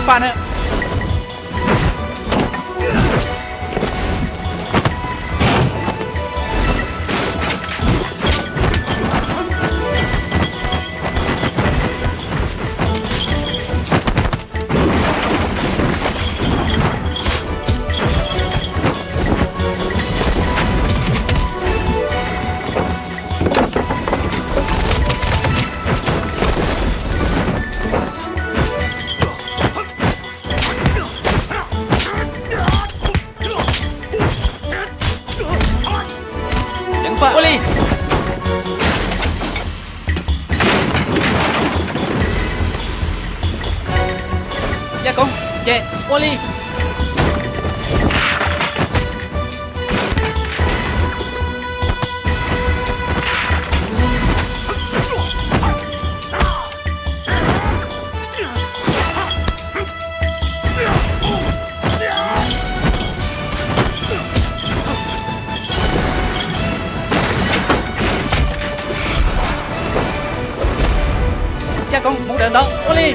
Pam na. Ua li. Yaj Koob, ces ua li. Yaj Koob, mus dawm ntawd, ua li.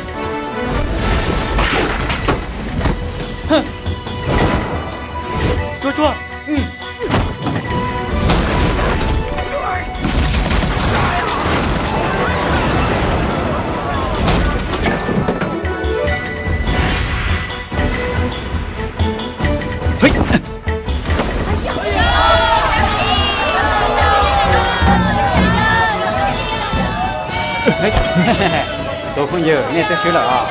Tsuag tsuag. Tus phooj ywg, nej twb swb lawm os.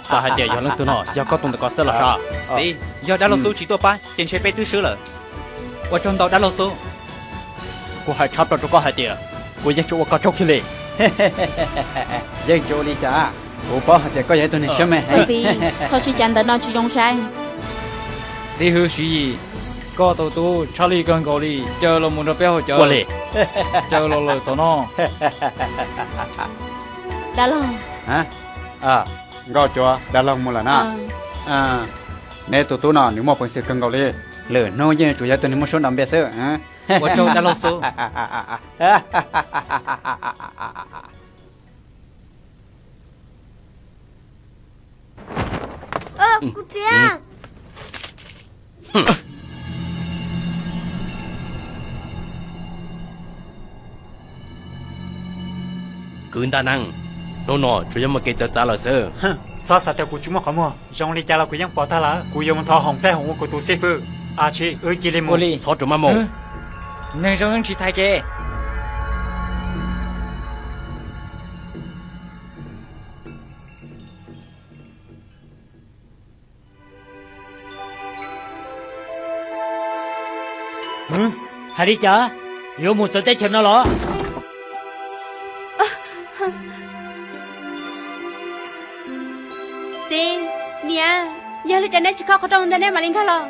Xav hais tias yog leej twg no, yog koj tus ntawm ko xwb los sav? Txiv, yog dab laug Xub tsis tuaj pab ces ntshe peb twb swb lawm. Ua tsaug ntau dab laug Xub. Kuv hais tshab plaws rau koj hais tias kuv yeej tsis ua koj tsaug kiag li. Yeej tsis ua li cas, kuv paub hais tias koj yog ib tug neeg siab me heev. Txiv, txhob sib cav ntawm no tsis zoo saib. Xib hwb Siv Yim, koj tus tub tshaj lij kawg nkaus li, caw los mus nrog peb haus cawv. Caw los lawm tom no. Dab laug. Nkauj Cuav, dab laug mus lawm na. Neb tus tub no nws muaj peev xwm kawg nkaus li. Lwm hnub yeej tsuas yog tus neeg muaj suab nrov npe xwb. Ua tsaug dab laug Xub. Kuv txiv. Kwv Ntaj Neeb, hnub no tsuas yog muaj kev txawv txav lawm xwb. Txhob xav tias kuv tsis muaj qhov muag, zoo li cas los kuv yeej pom tag lawm. Kuv yuav mus thov Hoom Fej Hoom ua kuv tus xib fwb. Ab tsi, wb cia li mus. Txhob rau maj mus. Neeg zoo yeej tsis thaiv kev. Hais li cas? Yuav mus txawv teb chaws no los? Txiv, niam, yog li cas neb tsis khob qhov rooj ntawd neb mam li nkag los?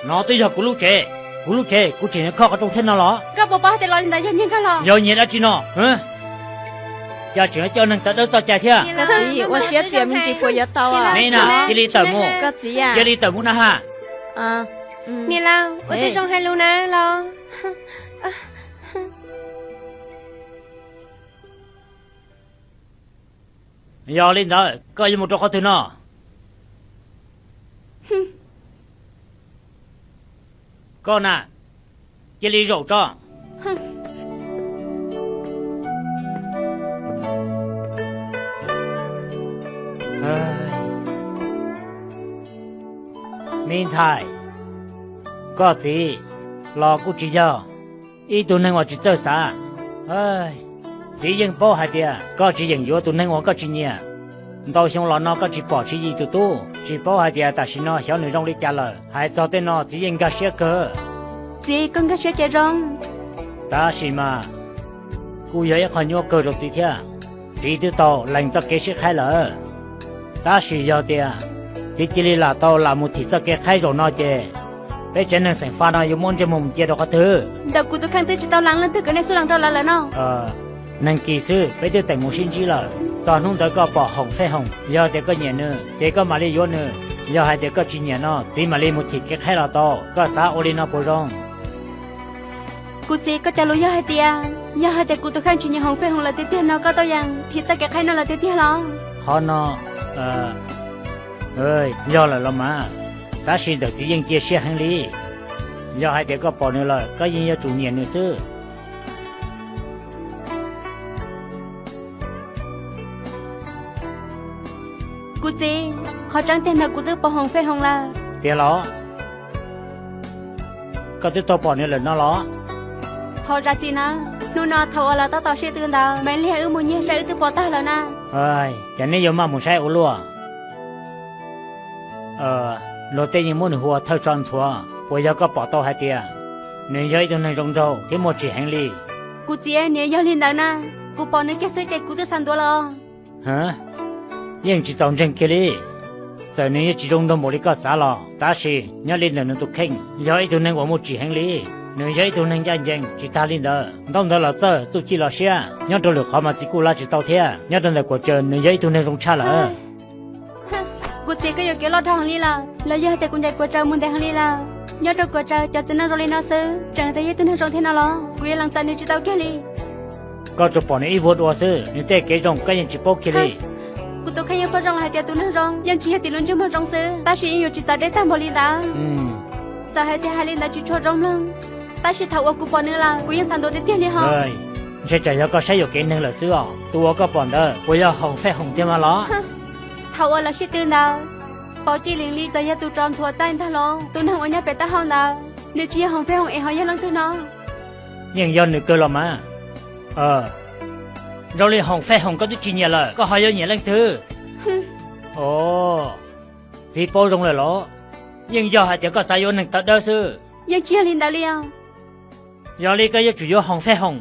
No twb yog kuv lub tsev, kuv lub tsev kuv tseem yuav khob qhov rooj thiab no los? Koj puas paub hais tias los li ntawd yog nyiag nkag los? Yog nyiag dab tsi no? Cas tseem yuav coj neeg tawv dawb txoj cai thiab? Koj txiv, ua siab txias me ntsis puas yuav tau? Neb na, cia li tawm mus, cia li tawm mus na ha. Niam laus, ua tib zoo hais lus na los. Yog li ntawd koj yuav mus rau qhov twg no? Koj na, cia li zaum tso. Me ntxhais, koj txiv los kuj tsis yog ib tug neeg uas tsis txawj xav. Txiv yeej paub hais tias koj tsis yeem yuav tus neeg uas koj tsis nyiam. Ntau xyoo los no koj tsis pom Siv Yim tus tub, tsis paub hais tias tam sim no xyov nws zoo li cas lawm. Hais txog tej no txiv yeej nkag siab kawg. Txiv, koj nkag siab ces zoo. Tab sis mas kuj yog ib qho nyuaj kawg rau txiv thiab. Txiv twb tau lees txoj kev sib qhaib lawm, tab sis yog tias txiv cia li lam tau lam mus thim txoj kev qhaib zaum no ces Peb tsev neeg xeem Faj no yuav muab ntsej muag mus cia rau qhov twg? Ntawm kuv tus kheej twb tsis tau lees leej twg kom nej xub lees rau lawv lawm no. Neeg Kis xwb, peb twb teem mus sib ntsib lawm. Txog hnub ntawd koj pom Hoom Fej Hoom, yog tias koj nyiam nws ces koj mam li yuav nws. Yog hais tias koj tsis nyiam no, txiv mam li mus thim kev qhaib los tau. Koj xav ua li no puas zoo? Kuv txiv, koj cov lus yog hais tias, yog hais tias kuv tus kheej tsis nyiam Hoom Fej Hoom lawm tiag tiag no koj tau yeem thim txoj kev qhaib no lawm tiag tiag los? Qhov no, yog lawm los mas, tab sis ntawm txiv yeej cia siab heev li. Yog hais tias koj pom nws lawm koj yeej yuav tsum nyiam nws xwb. Kuv txiv, qhov tseeb tiag ntawd kuv twb pom Hoom Fej Hoom lawm. Tiag los? Koj twb tau pom nws lawm no los? Thov zam txim na, hnub no thaum uas lawv tab tom sib tw ntawd, Maiv Liag wb mus nyiag saib wb twb pom tag lawm na. Cas neb yuav maj mus saib ua luaj? Luag tej yeej muab nws hu ua thawj tsov ntxhuav, puas yog koj pom tau hais tias nws yog ib tug neeg zoo nraug thiab muaj tsim heev li? Kuv txiv, nws yog li ntawd na, kuv pom nws kiag xwb ces kuv twb xav ntuav los. Yeej tsis txaus ntseeg kiag li. Txawm nws yuav tsis zoo nraug npaum li koj xav los tab sis nyob li ntawm nws tus kheej yog ib tug neeg uas muaj tsim heev li. Nws yog ib tug neeg ncaj ncees, tsis tag li ntawd ntaub ntawv los txawj, txuj ci los siab, nyob rau lwm qhov mas txiv kuj lav tsis tau thiab. Nyob rau ntawm Kuam Tsaws nws yog ib tug neeg zoo tshaj lawm. Kuv txiv, koj yuam kev loj dhau heev li lawm. Los yog hais tias kuv ncaim Kuam Tsaws mus ntev heev li lawm, nyob rau Kuam Tsaws cov txiv neej zoo li no xwb tseem tias yog ib tug neeg zoo thiab no los? Kuv yuav lees txais nws tsis tau kiag li. Koj tsuas pom nws ib vuag dua xwb, nws tej kev zoo koj yeej tsis paub kiag li. Kuv tus kheej yeej paub zoo los hais tias tus neeg zoo yeej tsis yog tim lub ntsej muag zoo xwb, tab sis yeej yuav tsis txawv deb tag npaum li ntawd. Txawm hais tias hais li ntawd tsis tshua zoo mloog, tab sis thaum uas kuv pom nws lawm kuv yeej xav ntuav tiag tiag li hos. Ntshe tsam yog koj saib yuam kev neeg lawm xwb os. Tus uas koj pom ntawd puas yog Hoom Fej Hoom tiag mas los? Thaum uas lawv sib tw ntawd, Pauv Ci Lis Lis txawm yog tus tsov ntxhuav txaij ntag los? Tus neeg uas nyob pem taub hau ntawd, nws tsis yog Hoom Fej Hoom es ho yog leej twg no? Yeej yog nws kawg los mas. Zoo li Hoom Fej Hoom koj twb tsis nyiam lawm, koj ho yuav nyiam leej twg? Txiv paub zoo lawm los? Yeej yog hais tias koj xav yuav neeg tawv dawb xwb. Yeej tsis yog li ntawd li os. Yog li koj yuav tsum yuav Hoom Fej Hoom.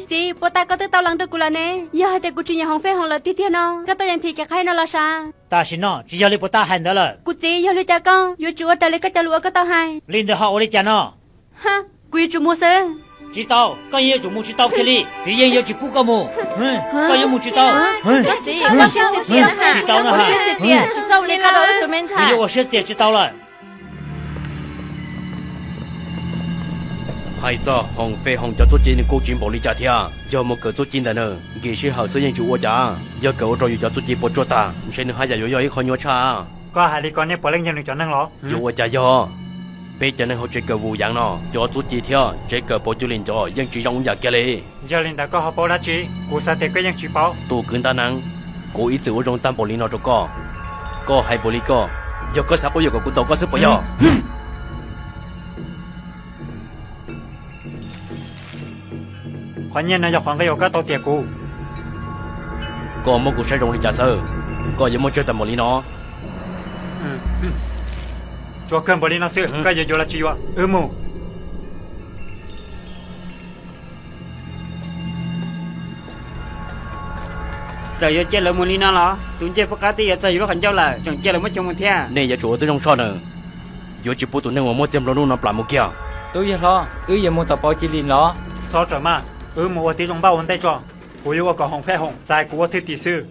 Txiv, puas tas koj twb tau lees rau kuv lawm ne? Yog hais tias kuv tsis nyiam Hoom Fej Hoom lawm tiag tiag no, koj tau yeem thim kev qhaib no los sav? Tam sim no tsis yog li puas tab hais ntawd lawm. Kuv txiv, yog li cas koj yuav tsum ua raws li koj cov lus uas koj tau hais. Li ntawd ho ua li cas no? Kuv yuav tsum mus xwb. Tsis tau, koj yeej yuav tsum mus, tsis tau kiag li, txiv yeej yuav tsis pub koj mus. Koj yuav mus tsis tau. Txiv, koj siab txias txias na ha. Tsis tau na ha. Ua siab txias txias, tsis txhob ua li koj rau wb tus me ntxhais. Kuv yuav ua siab txias tsis tau lawm. Hais txog Hoom Fej Hoom cov txuj ci nws kuj tsis npaum li cas thiab. Yog mus kawm txuj ci ntawm nws, nkim sij hawm xwb yeej tsis ua cas. Yog kawm ua rau yus cov txuj ci puas tsuaj tag, ntshe nws haj yam yuav yog ib qho nyuaj tshaj. Koj hais li ko nej puav leej yog nws cov neeg los? Yuav ua cas yog? Peb cov neeg hauv tsev kawm Vus Yaav no, cov txuj ci thiab tsev kawm Pauv Ci Lis Lis yeej tsis zoo ib yam kiag li. Yog li ntawd koj ho paub dab tsi? Kuv xav tias koj yeej tsis paub. Tus kwv Ntaj Neeb, kuv ib txwm ua zoo tag npaum li no rau koj. Koj hais npaum li koj, yog koj xav quab yuam kom kuv ntaus koj xwb puas yog? Qhov nyiaj no yog qhov nqi uas koj tau tiam kuv. Koj muab kuv saib zoo li cas xwb, koj yuav muaj tsawg tag npaum li no? Tsuas kawg npaum li no xwb, koj yuav yuav los tsis yuav? Wb mus. Txawm yuav cia lawv mus li no los tus ncej puab qab twb yuav txog yus lub qhov ncauj lawm, tseem cia lawv muab coj mus thiab. Nej yuav tsum ua tib zoo soj nws, yuav tsis pub tus neeg uas muaj txiag nplua nuj no plam mus kiag. Tub yawg hlob, wb yuav mus tom Pauv Ci Lis los? Txhob rawm maj, wb mus ua tib zoo npaj ua ntej tso. Kuv yuav ua kom Hoom Fej Hoom txais kuv ua thwj tim xwb.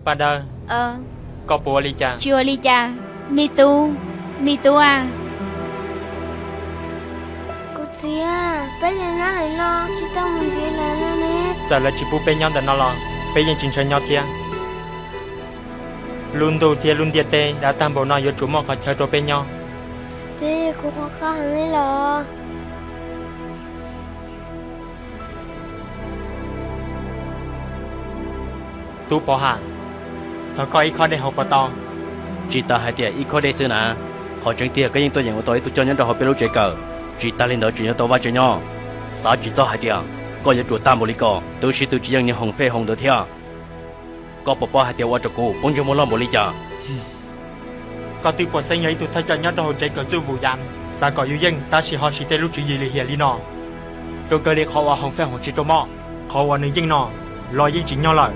Paj Dawb, koj puas ua li cas? Tsis ua li cas. Me tub, me tub a. Kuv txiv, peb yuav nyob ntawm no tsis tau mus ntxiv lawv no ne. Txawm lawv tsis pub peb nyob ntawm no los peb yeej tsis ntshaw nyob thiab. Lub ntuj thiab lub ntiaj teb dav tag npaum no yuav tsum muaj qhov chaw rau peb nyob. Txiv, kuv qhuas qab heev li los. Tub Pov Ham, thov koj ib khob dej haus puas tau? Tsis tas hais tias ib khob dej xwb na, qhov tseeb tiag koj yeej tuaj yeem ua tau ib tug coj nyob rau hauv peb lub tsev kawm, tsis tas li ntawd tseem yuav tau vaj tsev nyob. Xav tsis txog hais tias koj yuav tsum tag npaum li ko, twb sib tw tsis yeej niag Hoom Fej Hoom ntawd thiab. Koj puas paub hais tias ua rau kuv poob ntsej muag loj npaum li cas? Koj twb puas xeeb yog ib tug thawj coj nyob rau hauv tsev kawm txuj Vus Yaav, xav kom yus yeej tab sis ho siv tej lub tswv yim lim hiam li no. Zoo kawg li qhov uas Hoom Fej Hoom tsis raug mob, qhov uas nws yeej no los yeej tsis nyog lawm.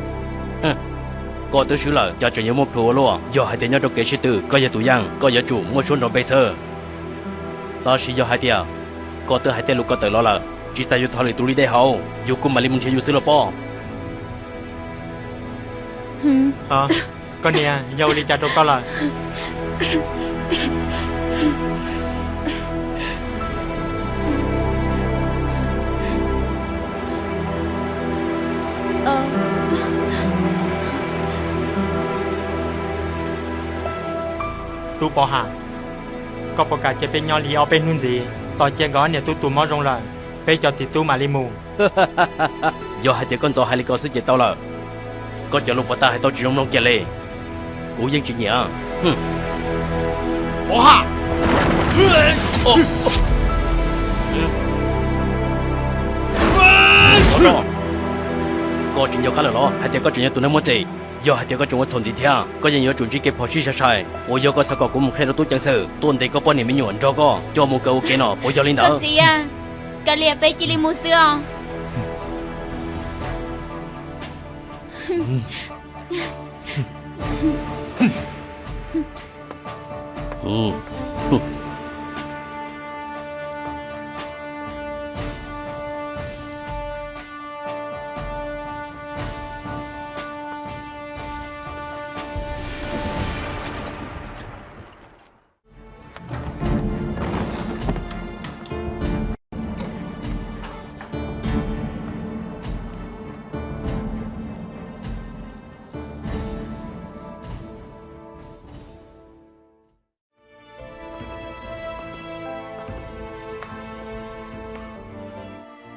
Koj twb swb lawm, cas tseem yuav muaj plhus ua luaj? Yog hais tias nyob rau kev sib tw koj yog tus yeej, koj yuav tsum muaj suab nrov npe xwb. Tab sis yog hais tias koj twb hais tej lus ko tawm los lawm, tsis tas yuav thov lwm tus li de hauv, yus kuj mam li mus nrhiav yus xwb los pob. Koj niam, yog ua li cas rau koj lawm? Tub Pov Ham, koj puas kam cia peb nyob li ob peb hnub ntxiv, tos cia nkawd ob niam tub tus mob zoo lawm, peb cov txiv tub mam li mus? Yog hais tias koj ntxov hais li ko xwb ces tau lawm. Koj cov lus puas tas hais tau tsis zoo mloog kiag li. Kuv yeej tsis nyiam. Pov Ham, koj tsis nco qab lawm los hais tias koj tseem yog tus neeg muaj txim? Yog hais tias koj tseem ua txhaum ntxiv thiab, koj yeej yuav tsum ntsib kev phom sij sai sai uas yog koj xav kom kuv mus qhia rau tub ceev xwm tuaj ntes koj poj niam me nyuam nrog koj coj mus kaw ua ke no, puas yog li ntawd? Txiv, kav liam, peb cia li mus xwb os.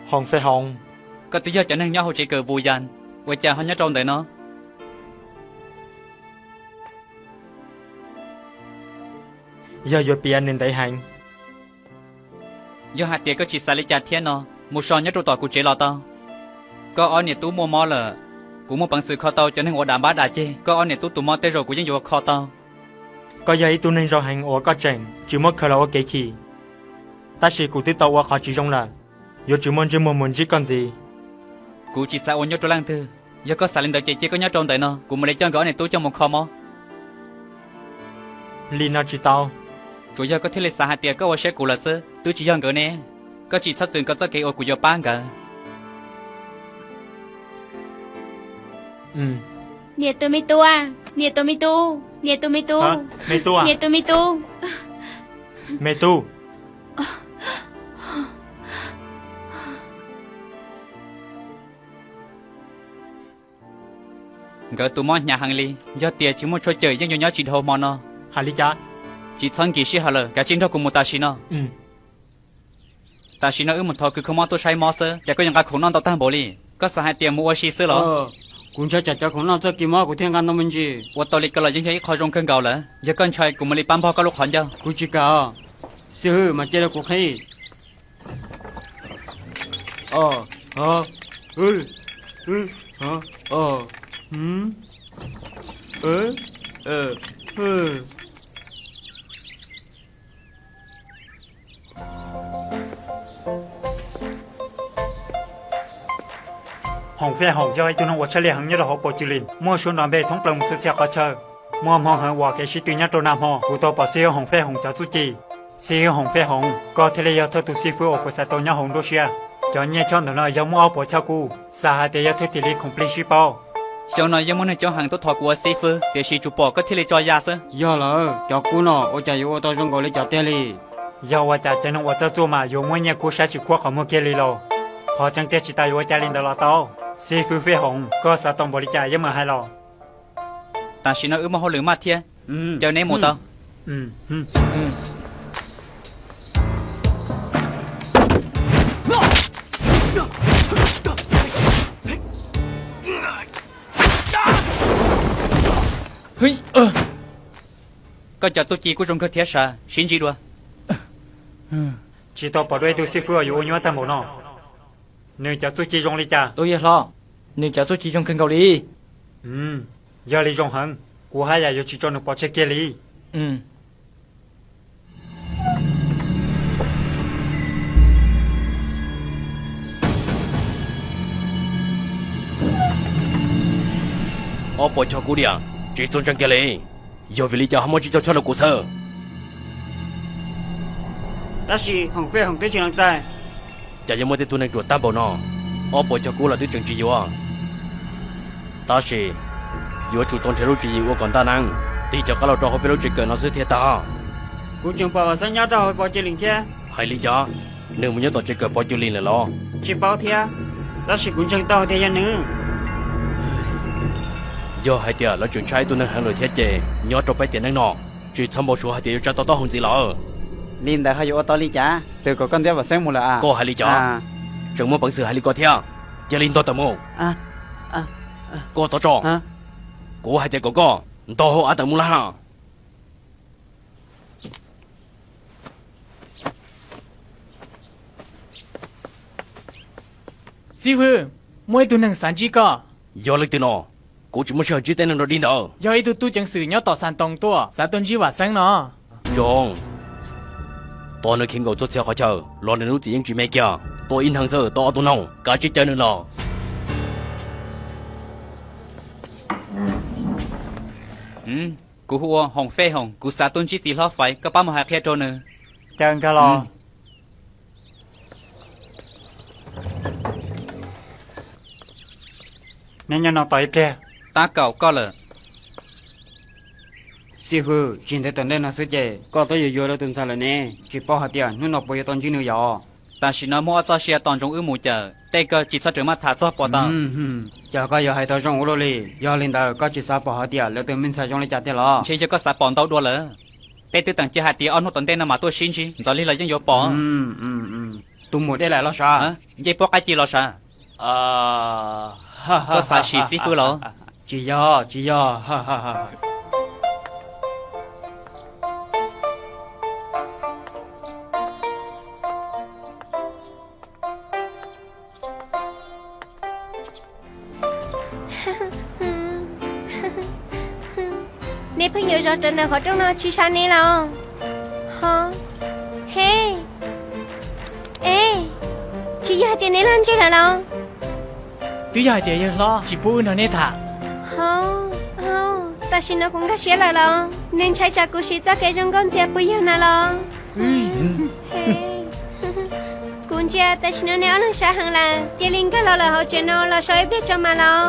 Hoom Fej Hoom, koj twb yog cov neeg nyob hauv tsev kawm Vu Yas, ua cas ho nyob rau ntawm no? Yog yuav piav nws ntev heev. Yog hais tias koj tsis xav li cas thiab no, mus so nyob rau tom kuv tsev los tau. Koj ob niam tub muaj mob lawm, kuv muaj peev xwm kho tau cov neeg uas dam npab dam ceg koj ob niam tub tus mob tej zaum kuv yeej yuav kho tau. Koj yog ib tug neeg zoo heev uas koj tseem tsis muab khaws los ua kev chim, tab sis kuv twb tau ua qhov tsis zoo lawm, yuav tsis muaj ntsej muag mus ntsib koj ntxiv. Kuv tsis xav ua nyuaj rau leej twg, yog koj xav li ntawd ces cia koj nyob rau ntawm no, kuv mam li coj nkawd ob niam tub coj mus kho mob. Li no tsis tau. Tsuas yog koj thiaj li xav hais tias koj ua siab kuv lawm xwb, twb tsis yog nkawd ne. Koj tsis txhob txwm koj txoj kev uas kuv yuav pab nkawd. Niam tus me tub, niam tus me tub, niam tus me tub, niam tus me tub, me tub. Nkawd tus mob hnyav heev li, yog tias tsis muaj tshuaj cawm yeej yuav nyob tsis dhau hmo no. Hais li cas? Tsis txhob nkim sij hawm lawm, kav tsij nrog kuv mus tam sim no. Tam sim no wb mus thov kws kho mob tuaj saib mob xwb, cas koj yuav nqa khoom noj ntau tag npaum li? Koj xav hais tias mus ua si xwb los? Kuv ntshai tsam cov khoom noj txoj kev mob kuv thiaj nqa ntau me ntsis. Ua tau li ko los yeej yog ib qho zoo kawg nkaus lawm, yog koj ntshai kuv mam li pab npog koj lub qhov ncauj. Kuv tsis kam os. Xib hwb mas cia rau kuv qhib. Hoom Fej Hoom yog ib tug neeg uas tshaj lij heev nyob rau hauv Pos Cws Lis, muaj suab nrov npe thoob plaws mus txhua txhia qhov chaw. Muaj hmoo heev uas kev sib tw nyob rau nag hmo kuv tau pom Xib Hwb Hoom Fej Hoom cov txuj ci. Xib Hwb Hoom Fej Hoom, koj thiaj li yog thawj tus xib fwb uas kuv xav tau nyob hauv nruab siab. Cov nyiaj choj ntawm no yog muaj ob puas choj kub, xav hais tias yog thwj tim li khoom plig sib pauj. Xyoo no yeej muaj neeg coob heev tuaj thov kuv ua xib fwb, tiam sis tsuas pom koj thiaj li tso ya xwb. Yog lawm, cov kub no ua cas yuav ua tau zoo nkaus li cov tiag li? Yog ua cas cov neeg uas txawj txuaj mas yuav muab nyiaj kub saib tsis khuab qhov muag kiag li lauj? Qhov tseeb tiag tsis tas yuav ua cas li ntawd los tau. Xib fwb Fej Hoom, koj xav tau npaum li cas yeej meem hais los. Tam sim no wb muaj hauj lwm maj thiab, caw neb mus tau. Koj cov txuj ci kuj zoo kawg thiab sav, sib ntsib dua. Tsis tau pom dua ib tug xib fwb uas yuav ua nyuaj tag npaum no. Nws cov txuj ci zoo li cas? Tus yawg hlob, nws cov txuj ci zoo kawg nkaus li. Yog li zoo heev, kuv haj yam yuav tsis tso nws pov tseg kiag li. Ob puas caug kub diam, tsis txaus ntseeg kiag li. Yog vim li cas ho muaj tsib caug choj rau kuv xwb? Tab sis Hoom Fej Hoom twb tsis lees txais. Cas yuav muaj tej tug neeg ruam tag npaum no, ob puas caug kub los twb tseem tsis yuav. Tab sis yuav tsum tau nrhiav lub tswv yim ua kom ntaj neeb, tig rov qab los rau hauv peb lub tsev kawm no xwb thiaj tag. Kuv tseem pom Vam Xeeb nyob rau hauv Pov Cws Lis thiab. Hais li cas? Nws mus nyob tom tsev kawm Pov Cws Lis lawm los? Tsis paub thiab, tab sis kuv ntseeg tau tias yog nws. Yog hais tias lawv tseem ntshai ib tug neeg heev lawm thiab ces nyob rau peb tiam neej no, tsis txhob npau suav hais tias yuav tsa tau taub hau ntxiv lawm. Li ntawd ho yuav ua tau li cas? Twb kom koj ntiab Vam Xeeb mus lawm a. Koj hais li cas? Tseem muaj peev xwm hais li ko thiab? Cia li ntog tawm mus. Koj tod tso. Kuv hais tias kom koj ntog hauv av tawm mus lawm. Xib hwb, muaj ib tug neeg xav ntsib koj. Yog leej twg no? Kuv tsis muaj sij hawm ntsib tej neeg rau dig ntawd. Yog ib tug tub ceev xwm nyob tom Xas Toos tuaj, xav tuaj ntsib Vam Xeeb no. Zoo, tos nws khiav nkaum txhua txhia qhov chaw los nws lub txim yeej tsis me kiag. Tuaj ib neeg xwb tau ob tug noog, kav tsij caw nws los. Kuv hu ua Hoom Fej Hoom, kuv xav tuaj ntsib txiv hlob Faiv, koj pab mus hais qhia rau nws. Caw nkag los. Neb nyob no tos ib pliag. Tab kaum koj lawm. Xib hwb, tsis ntev tom ntej no xwb ces koj twb yuav yuav lawv tus ntxhais lawm ne, tsis paub hais tias hnub no puas yuav tau ntsib nws yom? Tam sim no muaj ob txoj sia tos ntsoov wb mus cawm, tej ko tsis txhob rawm maj tham txog puas tau? Cas koj yuav hais tau zoo ua luaj li? Yog li ntawd koj tsis xav pom hais tias lawv tus me ntxhais zoo li cas tiag los? Ntshe yog koj xav pom ntau dua lawm. Peb twb teem cia hais tias ob hnub tom ntej no mam tuaj sib ntsib, ntxov li los yeej yuav pom. Tus muam dej laim los sav? Ncej puab qaib ci los sav? Koj xav sim xib fwb los? Tsis yog, tsis yog. Neb pheej yuav zov rawv ntawm qhov rooj no tsis sab neb los? Ho, he, e, tsis yog hais tias neb laj ntseg lawm los? Twb yog hais tias yawg hlob tsis pub wb nrog neb tham. Ho, tam sim no kuv nkag siab lawm los? Neb ntshai tsam kuv siv txoj kev zoo nkauj ntxias puas yog na los? Kuv ntsia tam sim no neb ob leeg sab heev lawm, cia li nkag los lawm hauv tsev no los so ib pliag tso mas los.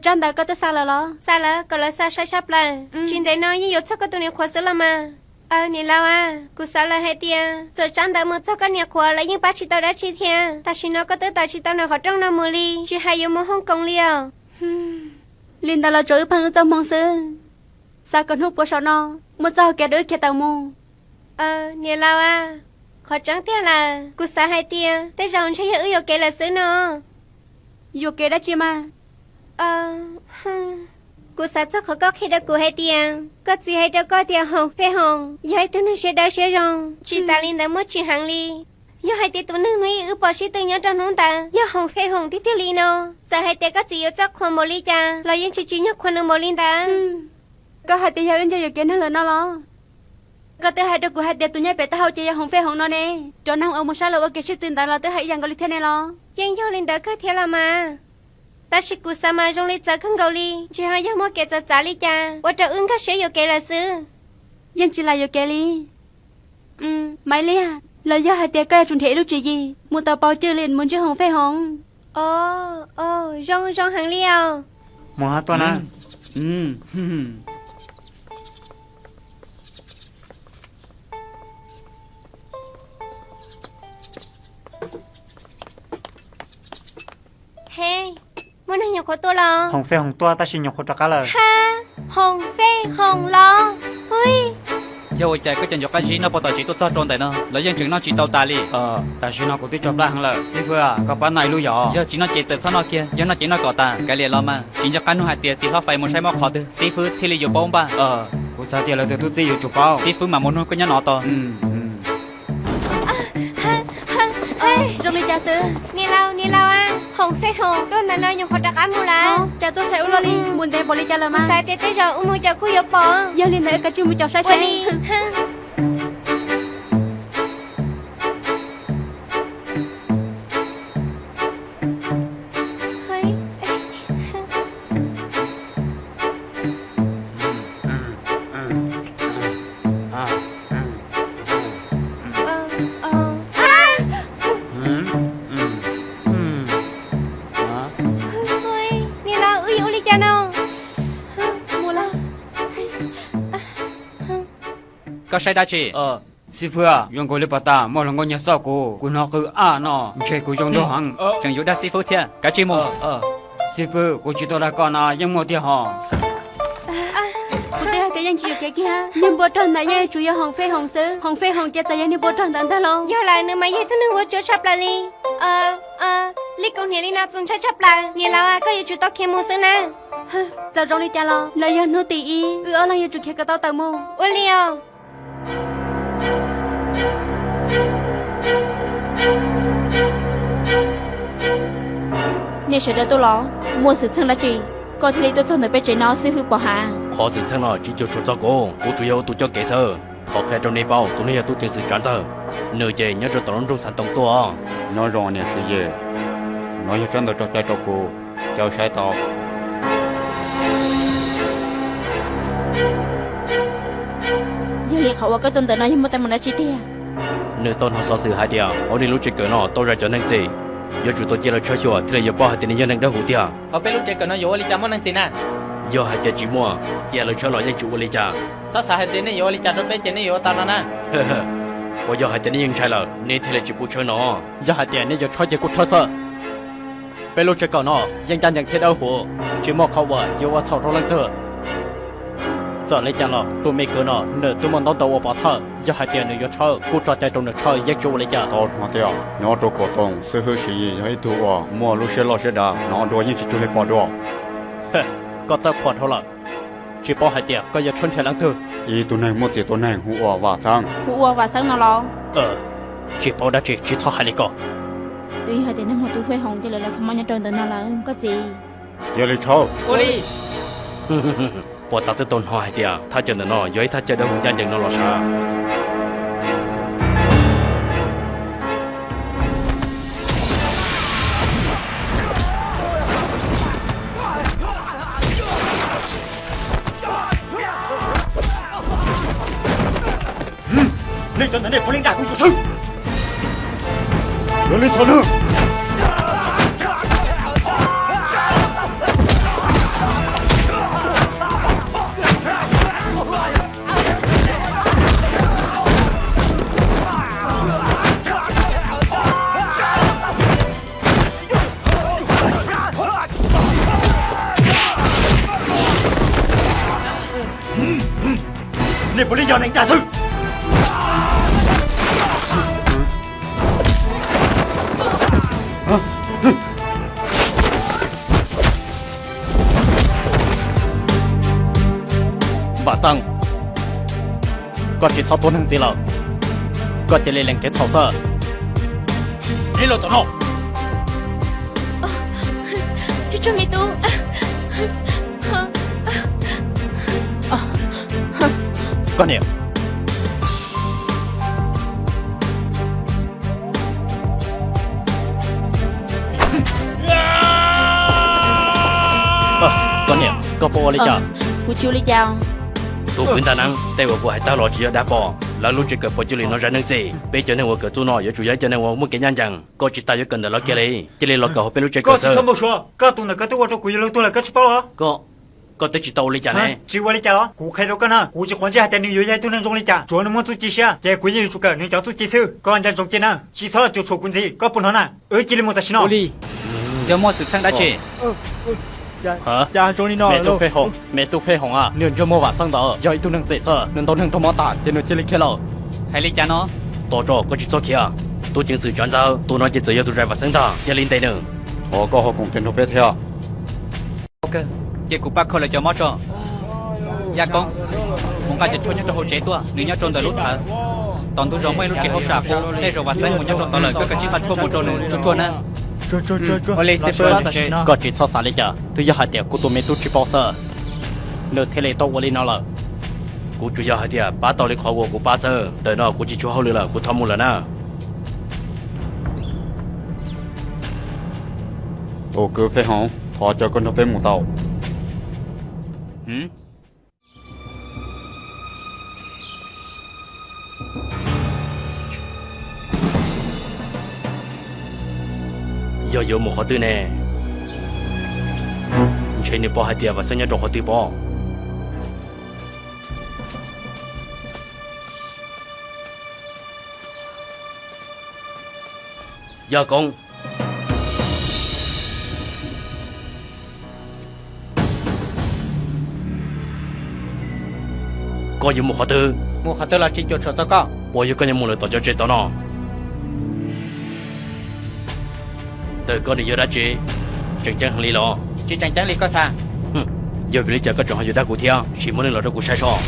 Tsab ntawv koj twb xa lawm los? Xa lawm, kom lawv xa sai tshaj plaws. Tsis ntev no yeej yuav txog koj tus niam qhuav xwb los mas. Aw niam laus a, kuv xav lawm hais tias txawm tsab ntawv mus txog koj niam qhuav los yeej pab tsis tau dab tsi thiab. Tam sim no koj twb tawm tsis tau ntawm qhov rooj no mus li, tsis hais yuav mus Hong Kong li os. Li ntawd los tsuav wb pheej wb txoj hmoo xwb. Xav kom hnub puav saum no muaj txoj hau kev rau wb khiav tawm mus. Aw niam laus a, qhov tseeb tiag lawm kuv xav hais tias tej zaum ntshe yog wb yuam kev lawm xwb no. Yuam kev dab tsi mas? Kuv xav txog qhov koj qhia rau kuv hais tias koj txiv hais rau koj tias Hoom Fej Hoom yog ib tug neeg siab dawb siab zoo, tsis tas li ntawd muaj tsim heev li. Yog hais tias tus neeg hnub ib wb pom sib tw nyob rau hnub ntawd yog Hoom Fej Hoom tiag tiag li no, txawm hais tias koj txiv yuav txawj qhuas npaum li cas los yeej tsis tsim nyog qhuas nws npaum li ntawd. Koj hais tias yog wb ntse yuam kev neeg lawm no los? Koj twb hais rau kuv hais tias tus nyob pem taub hau ces yog Hoom Fej Hoom no ne. Cov neeg uas mus sab laj ua kev sib tw ntawd los twb hais ib yam nkaus li thiab ne los? Yeej yog li ntawd kawg thiab los mas. Tab sis kuv xav mas zoo li txawv kawg nkaus li, ntshe ho yog muaj kev txawv txav li cas ua rau wb nkag siab yuam kev lawm xwb. Yeej tsis lam yuam kev li. Maiv Liag, los yog hais tias koj yuav tsum nrhiav ib lub tswv yim mus tau Pov Cws Lis mus ntsib Hoom Fej Hoom. O, zoo zoo heev li os. Mus ho tuaj na. He, muaj neeg nyuam qhuav tuaj los? Hoom Fej Hoom tuaj tab sis nyuam qhuav rov qab lawm. Ha, Hoom Fej Hoom los? Ui, yog ua cas koj cov ncov qab zib noj puag tom tsev tuaj txog rau ntawm no los yeej tseem noj tsis tau tas li? Tam sim no kuv twb tso plab heev lawm, xib fwb, koj pab noj ib lub yom? Yog tsis noj ces txawm txhob noj kiag, yog noj ces noj kom tas. Kav liam los mas, tsis nco qab nug hais tias txiv hlob Fais mus saib mob qhov twg, xib fwb thiaj li yuav paub npaj. Kuv xav tias lawv tus tub txib yuav tsum paub. Xib fwb mas mus nug koj nyob no tos. Zoo li cas xwb? Niam laus, niam laus a, Hoom Fej Hoom tuaj ntawm no nyuam qhuav rov qab mus lawm. Cas tuaj sai ua luaj li, mus ntev npaum li cas lawm mas? Xav tias tej zaum wb mus caum kuj yuav pom. Yog li ntawd wb kav tsij mus caum saib seb. Koj saib dab tsi? Xib fwb, zoo nkaus li pas tas muaj hluas nkauj nyiag xauj kuv, kuv hnov qw aj no ntshe kuv zoo nraug heev, tseem yuav dag xib fwb thiab, kav tsij mus. Xib fwb, kuv tsis tau dag koj na, yeej muaj tiag hos. Kuv twb hais tias yeej tsis yuav kev kiag, niag npua rog ntawd yeej tsuas yog hoom fej hoom xwb, hoom fej hoom ces txawm yog niag npua rog ntawd ntag los. Yog lawm, nws mas yog ib tug neeg vuav tsuav tshaj plaws li. Li kaus hniav li no txaus ntshai tshaj plaws, niam laus, koj yuav tsum tau khiav mus xwb na. Txawm zoo li cas los lawv yog hnub tim ib, wb ob leeg yuav tsum khiav kom tau tawm mus. Ua li os. Nej sawv daws tuaj los? Muaj xwm txheej dab tsi koj thiaj li tuaj txog ntawm peb tsev no xwb hwb Pov Hav? Qhov xwm txheej no tsis cuag tsuas txog kuv, kuv tsuas yog ua tus coj kev xwb. Thov qhia rau nej paub, tus neeg yog tub ceev xwm Tsav Ntxawg, nws ces nyob rau tom lub nroog Xav Toom tuaj os. Nyob zoo niam Siv Yis, no yog tsab ntawv tso cai rau kuv, caw saib tau. Yog li qhov uas koj tuaj ntawm no yog muaj teeb meem dab tsi tiag? Nws tau hnov xov xwm hais tias hauv nej lub tsev kawm no tau zais cov neeg txim, yuav tsum tau cia lawv tshawb xyuas thiaj li yuav paub hais tias nws yog neeg dawb huv tiag. Hauv peb lub tsev kawm no yuav ua li cas muaj neeg txim na? Yog hais tias tsis muaj, cia lawv tshawb los yeej tsis ua li cas. Txhob xav hais tias nej yuav ua li cas rau peb ces nej yuav ua tau no na. Puas yog hais tias nej yeej ntshai lawm nej thiaj li tsis pub tshawb no? Yog hais tias nej yuav tshawb ces kuj tshawb xwb. Peb lub tsev kawm no yeej ncaj ncees thiab dawb huv, tsis muaj qhov uas yuav ua txhaum rau leej twg. Txawm li cas los tus me kwv no nws twb muaj ntaub ntawv ua pov thawj, yog hais tias nws yuav tshawb kuj tso cai rau nws tshawb yeej tsis ua li cas. Tau hnov tias nyob rau Kaum Toom xib hwb Siv Yis yog ib tug uas muaj lub siab loj siab dav, hnov dua yeej tsis cuag li pom dua. Koj txawj qhuas dhau lawm, tsis paub hais tias koj yuav tshawb nrhiav leej twg. Ib tug neeg muaj txiv tau neeg hu ua Vam Xeeb. Hu ua Vam Xeeb no los? Tsis paub dab tsi tsis txhob hais li ko. Twb yog hais tias nag hmo tus Fej Hoom cia li los kho mob nyob rau ntawm no lawm koj txiv. Cia li tshawb. Puas tas twb tau hnov hais tias thaj chaw ntawm no yog ib thaj chaw dawb huv ncaj ncees no los sav? Nej cov ntawd nej puav leej dag kuv yus xwb. Yog li thaum no, nej puav leej yog neeg dag xwb. Vam Xeeb, koj tsis txhob tuav neeg ntxiv lawm, koj cia li lees kev txhaum xwb. Neb los tom no. Tsuag tsuag me tub. Koj niam, koj niam, koj puas ua li cas? Kuv tsis ua li cas. Tus kwv Ntaj Neeb, tej uas kuv hais tag los tsis yog dag pom. Lawv lub tsev kawm puas cuag li no zais neeg txim? Peb cov neeg uas kawm txuj no yuav tsum yog ib cov neeg uas muaj kev ncaj ncees. Koj tsis tas yuav kawm ntawm lawv kiag li, cia li los kawm hauv peb lub tsev kawm xwb. Koj tsis txhob npau suav, koj tus ntawm koj twb ua rau kuv yuav luag tuag lawm koj tsis paub os. Koj twb tsis tau ua li cas ne. Tsis ua li cas los? Kuv qhia rau koj na, kuv tsis quav ntsej hais tias nws yuav yog ib tug neeg zoo li cas, tsuav nws muaj txuj ci siab ces kuv yeej yuav tsum kawm nws cov txuj ci xwb. Koj nco ntsoov kiag na, tsis txhob los cuam tshuam kuv ntxiv, koj puas hnov na? Wb cia li mus tam sim no. Ua li, yog muaj xwm txheej dab tsi? Me tub Fej Hoom, me tub Fej Hoom a, nws ntsej muag Vam Xeeb ntawd yog ib tug neeg txim xwb, nws ntaus neeg raug mob tas ces nws cia li khiav lawm. Hais li cas no? Tos tso, koj tsis txhob khiav. Tub ceev xwm Tsav Ntxawg, tus no ces txawm yog tus zais Vam Xeeb ntag, cia li ntes nws. Thov koj ho koom tes nrog peb thiab. Cia kuv pab kho lawv cov mob tso. Yaj Koob, mus nqa cov tshuaj nyob rau hauv tsev tuaj, nws nyob rau ntawm lub thawv. Tom ntug zos muaj ib lub tsev hauj sam qub, tej zaum Vam Xeeb mus nyob rau tod lawm, koj kav tsij nqa tshuaj mus rau nws tsuag tsuag na. Koj tsis txhob xav li cas, twb yog hais tias kuv tus me tub tsis paub xwb, nws thiaj li tau ua li no lawm. Kuv tsuas yog hais tias pab tau li qhov uas kuv pab xwb, ntawm no kuv tsis tshuav hauj lwm lawm, kuv thov mus lawm na. Tus kwv Fej Hoom, thov caw koj nrog peb mus tau. Yog yuav mus qhov twg ne? Ntshe nws paub hais tias Vam Xeeb nyob rau qhov twg pob. Yaj Koob, koj yuav mus qhov twg? Mus qhov twg los tsis cuam tshuam txog koj. Puas yog koj yuav mus lawm tom cov tsev tod no? Ntawm koj nws yog dab tsi? Tseem ceeb heev li los? Tsis tseem ceeb li koj xav. Yog vim li cas koj tseem ho yuav dag kuv thiab? Sim muab neeg los rau kuv saib soj.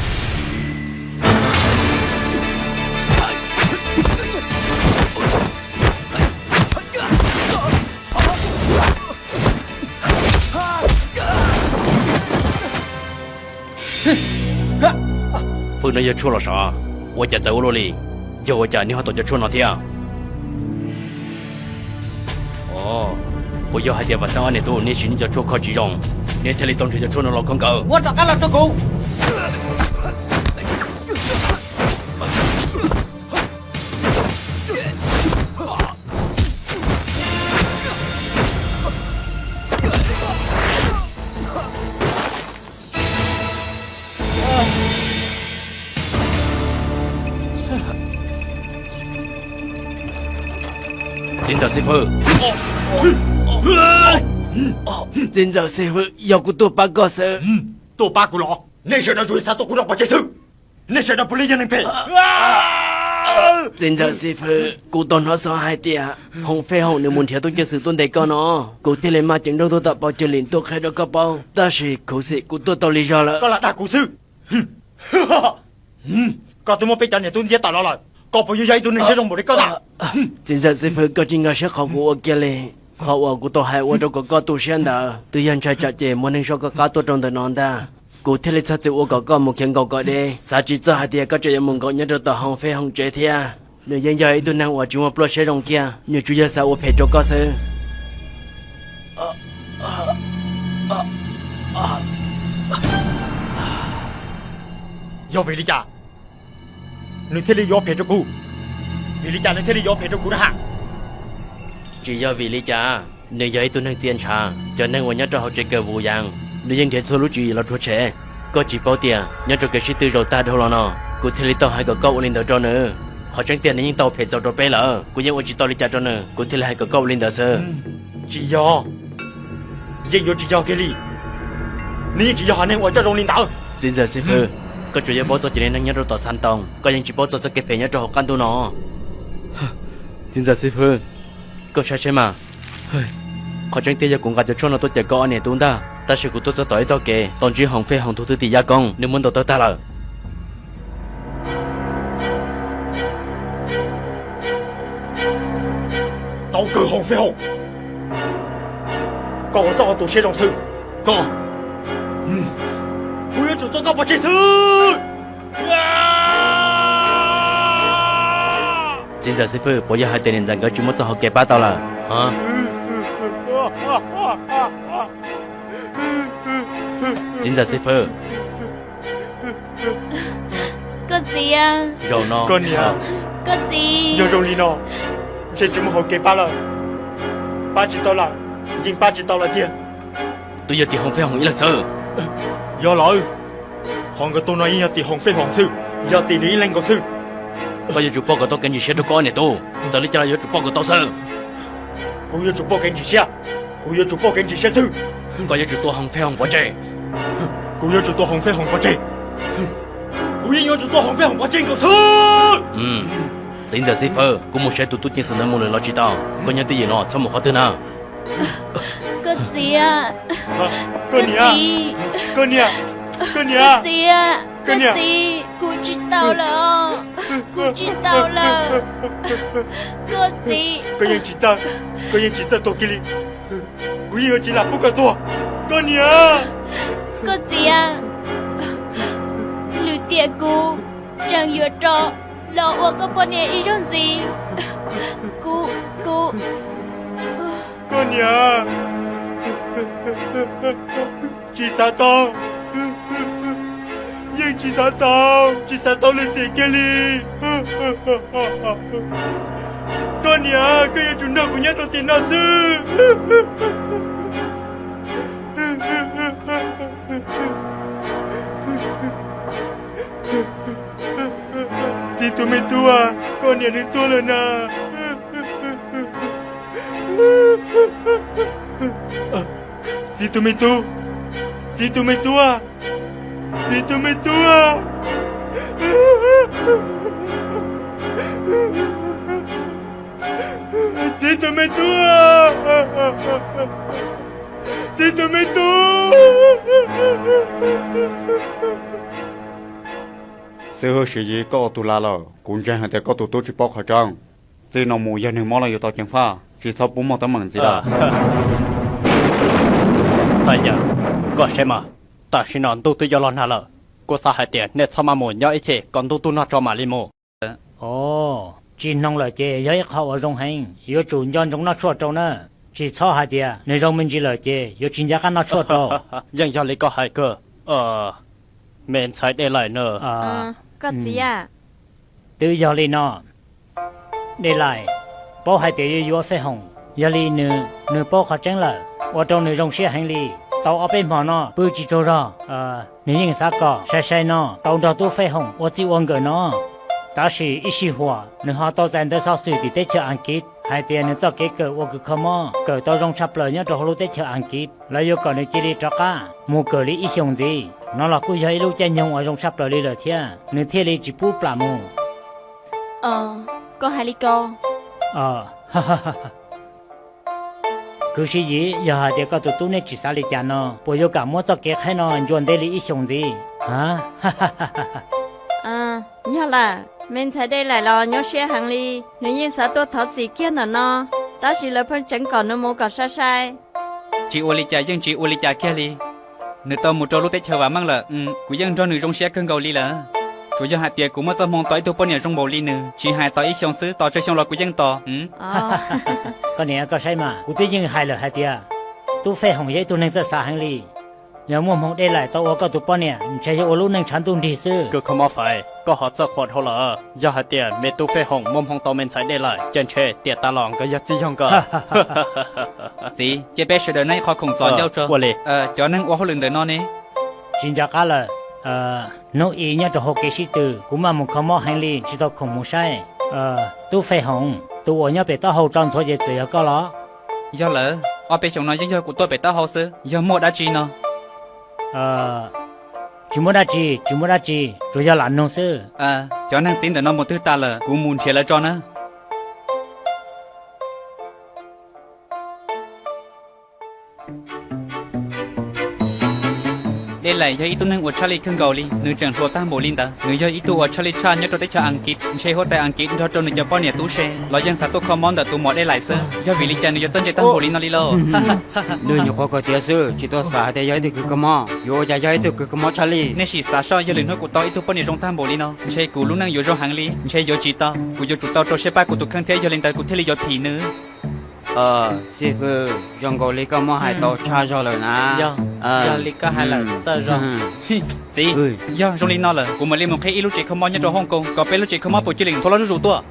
Fwj, no yog tshuaj los sav? Ua cas txawv ua luaj li? Yog ua cas neb ho tau cov tshuaj no thiab? Puas yog hais tias Vam Xeeb ob niam tub neb siv neb cov tshuaj kho tsis zoo, neb thiaj li tau nrhiav cov tshuaj no los kho nkawd? Muab rov qab los rau kuv. Txiv ntxawm xib fwb. Txiv ntxawm xib fwb, yog kuv tuaj pab koj xwb. Tuaj pab kuv los? Nej sawv daws tsuas xav tuaj kuv rau pov tseg xwb. Nej sawv daws puav leej yog neeg phem. Txiv ntxawm xib fwb, kuv tau hnov xov hais tias Hoom Fej Hoom nws mus nrhiav tub ceev xwm tuaj ntes koj no, kuv thiaj li maj ceem nrooj tuaj tom Pov Cawg Lim tuaj qhia rau koj paub, tab sis khuv xim kuv tuaj tau li zog lawm. Koj lam dag kuv xwb. Koj twb muab peb cov niam tub ntiab tawm los lawm, koj puas yog yog ib tug neeg siab zoo npaum li koj ntag? Txiv ntxawm xib fwb, koj tsis nkag siab qhov kuv ua kiag li. Qhov uas kuv tau hais ua rau kom koj tu siab ntawd, twb yog ntshai tsam ces muaj neeg soj koj qab tuaj rau ntawm no ntag. Kuv thiaj li txhob txwm ua kom koj mus khiav nkaum kom deb, xav tsis txog hais tias koj tseem yuav mus nkaum nyob rau tom Hoom Fej Hoom tsev thiab. Nws yeej yog ib tug neeg uas tsis muaj pluaj siab zoo kiag, nws tsuas yog xav ua phem rau koj xwb. Yog vim li cas nws thiaj li yuav phem rau kuv? Vim li cas nws thiaj li yuav phem rau kuv na ha? Tsis yog vim li cas, nws yog ib tug neeg txia ntshav. Cov neeg uas nyob rau hauv tsev kawm Vus Yas, nws yeej nrhiav txhua lub tswv yim los rhuav tshem. Koj tsis paub tias nyob rau kev sib tw zaum tag dhau los no, kuv thiaj li tau hais kom koj ua li ntawd rau nws. Qhov tseeb tiag nws yeej tau phem txaus rau peb lawm, kuv yeej ua tsis tau li cas rau nws, kuv thiaj li hais kom koj ua li ntawd xwb. Tsis yog, yeej yuav tsis yog kiag li. Nws yeej tsis yog haiv neeg uas coj zoo li ntawd. Txiv ntxawm xib fwb, koj tsuas yog paub txog cia li neeg nyob rau tom Xas Toos, koj yeej tsis paub txog txoj kev phem nyob rau hauv qab ntuj no. Txiv ntxawm xib fwb, koj saib seb mas. Qhov tseeb tiag yog kuv nqa cov tshuaj no tuaj cawm koj ob niam tub ntag, tab sis kuv tuaj txog tom ib tog kev tau ntsib Hoom Fej Hoom tus thwj tim Yaj Koob, nws muab ntaus tawg tag lawm. Tau kawg Hoom Fej Hoom, koj ua txoj ua tus siab zoo xwb, koj, kuv yuav tsum tua koj pov tseg xwb. Txiv ntxawm xib fwb, puas yog hais tias niam ntxawm nkawd tsis muaj txoj hauv kev pab tau lawm? Txiv ntxawm xib fwb. Koj txiv a. Zaum no, koj niam, koj txiv, yog zoo li no, ntshe tsis muaj hauv kev pab lawm. Pab tsis tau lawm, yeej pab tsis tau lawm tiag. Twb yog tim Hoom Fej Hoom ib leeg xwb. Yog lawm, qhov nkawd tua no yeej yog tim Hoom Fej Hoom xwb, yog tim nws ib leeg nkaus xwb. Koj yuav tsum pauj kom tau kev ntsim siab rau koj ob niam tub, txawm li cas los yuav tsum pauj kom tau xwb. Kuv yuav tsum pauj kev ntsim siab, kuv yuav tsum pauj kev ntsim siab xwb. Koj yuav tsum tua Hoom Fej Hoom pov tseg. Kuv yuav tsum tua Hoom Fej Hoom pov tseg. Kuv yeej yuav tsum tua Hoom Fej Hoom pov tseg nkaus xwb. Txiv ntxawm xib fwb, kuv mus saib tus tub ceev xwm ntawd mus lawm los tsis tau? Koj nyob twj ywm no txhob mus qhov twg na. Koj txiv, koj niam, koj niam, koj niam, koj txiv, kuv tsis tau lawm, kuv tsis tau lawm. Koj txiv, koj yeej tsis txawj, koj yeej tsis txawj tuag kiag li. Kuv yeej yuav tsis lam pub koj tuag, koj niam. Koj txiv, lwm tiam kuv tseem yuav rov los ua koj poj niam ib zaug ntxiv. Kuv, kuv, koj niam, tsis xav tau, yeej tsis xav tau, tsis xav tau lwm tiam kiag li. Koj niam, koj yuav tsum nrog kuv nyob rau tiam no xwb. Txiv tus me tub, koj niam nws tuag lawm na. Txiv tus me tub, txiv tus me tub, txiv tus me tub, txiv tus me tub, txiv tus me tub. Xib hwb Siv Yis, koj ua tus lam lawm, kuv ntseeg hais tias koj tus tub tsis paub qhov tseeb. Txij no mus yog neeg mob los yuav tau ceev faj, tsis txhob pub muaj teeb meem ntxiv lawm. Hais yam, koj saib mas, tam sim no ntuj twb yuav los nag lawm, kuv xav hais tias nej txhob maj mus nyob ib chim kom ntuj tu noj tso mam li mus. Os, tsis hnov lawm ces yog ib qho uas zoo heev, yuav tsum nco ntsoov noj tshuaj rau na. Tsis txhob hais tias nws zoo me ntsis lawm ces yuav tsis nco qab noj tshuaj rau. Yeej yog li koj hais kawg, me ntxhais Dej Laim na. Koj txiv a. Twb yog li no, Dej Laim, paub hais tias yuav yuav Fej Hoom, yog li nws, nws paub qhov tseeb lawm, ua rau nws zoo siab heev li. Tau ob peb hmo no pw tsis tsaug zog, nws yeej xav kom sai sai no tau nrog Tub Fej Hoom ua txij ua nkawm no. Tab sis ib sij huam nws ho tau txais ntawv xov xwm tim teb chaws Askiv hais tias nws txoj kev kawm ua kws kho mob kawm tau zoo tshaj plaws nyob rau hauv lub teb chaws Askiv, lawv yuav kom nws cia li rov qab mus kawm li ib xyoos ntxiv. No los kuj yog ib lub caij nyoog uas zoo tshaj plaws li lawm thiab, nws thiaj li tsis pub plam mus. Koj hais li ko. Kwv Siv Yis, yog hais tias koj tus tub neb tsis xav li cas no, puas yuav kam muab txoj kev qhaib no ncua ntev li ib xyoos ntxiv? Yog lawm, me ntxhais Dej Laim los nyuaj siab heev li, nws yeej xav tuaj thov txim kiag ntawm no, tab sis lawv pheej tseev kom nws mus kom sai sai. Tsis ua li cas yeej tsis ua li cas kiag li. Nws tau mus rau lub teb chaws vam meej lawm, kuv yeej nrog nws zoo siab kawg nkaus li lawm. Tsuas yog hais tias kuv muaj txoj hmoo tos ib tug poj niam zoo npaum li nws, tsis hais tos ib xyoos xwb, tos tsawg xyoo los kuv yeej tos. Koj niam, koj saib mas, kuv twb yeej hais lawm hais tias Tub Fej Hoom yog ib tug neeg txawj xav heev li. Yog muaj hmoo Dej Laim tau ua koj tus poj niam, ntshe yog ua lub neej tshav ntuj nrig xwb. Kws kho mob Faiv, koj ho txawj qhuas dhau lawm. Yog hais tias me Tub Fej Hoom muaj hmoo tau me ntxhais Dej Laim, ces ntshe tiam tas los nkawd yog txij yog nkawm. Txiv, cia peb sawv daws noj ib qho khoom txos ncauj tso. Ua li. Cov neeg ua hauj lwm ntawm no ne? Tsis nco qab lawm. Hnub i nyob rau hauv kev sib tw, kuv maj mus kho mob heev li tsis tau khoom mus saib. Tub Fej Hoom, tus uas nyob pem taub hau tso ntxhuav ces txawm yog koj los? Yog lawm, ob peb xyoos no yeej yog kuv tuaj pem taub hau xwb, yog muaj dab tsi no? Tsis muaj dab tsi, tsis muaj dab tsi, tsuas yog lam nug xwb. Cov neeg txiv ntawm no mus twg tas lawm, kuv mus nrhiav lawv tso na. Dej Laim yog ib tug neeg uas tshaj lij kawg nkaus li, nws tseem hluas tag npaum li ntawd. Nws yog ib tug uas tshaj lij tshaj nyob rau teb chaws Askiv, ntshe huab tais Askiv nrog rau nws cov poj niam tub se los yeej xav tuaj kho mob ntawm tus muam Dej Laim xwb. Yog vim li cas nws yuav txawj ntse tag npaum li no li lauj? Nws nyuam qhuav kawm tiav xwb, tsis tau xav hais tias yog ib tug kws kho mob. Yuav ua cas yog ib tug kws kho mob tshaj lij? Nej sim xav soj, yog lwm hnub kuv tau ib tug poj niam zoo tag npaum li no, ntshe kuv lub neej yuav zoo heev li. Ntshe yuav tsis tau, kuv yuav tsum tau rau siab pab kuv tus kheej thiab, yog li ntawd kuv thiaj li yuav phim nws. Xib fwb, zoo nkaus li koj muab hais tau tshaj zog lawm na. Yog li koj hais lawm txawj zog. Txiv, yog zoo li no lawm, kuv mam li mus qhib ib lub tsev kho mob nyob rau Hong Kong kom peb lub tsev kho mob puas cia li thua loj zuj zus tuaj.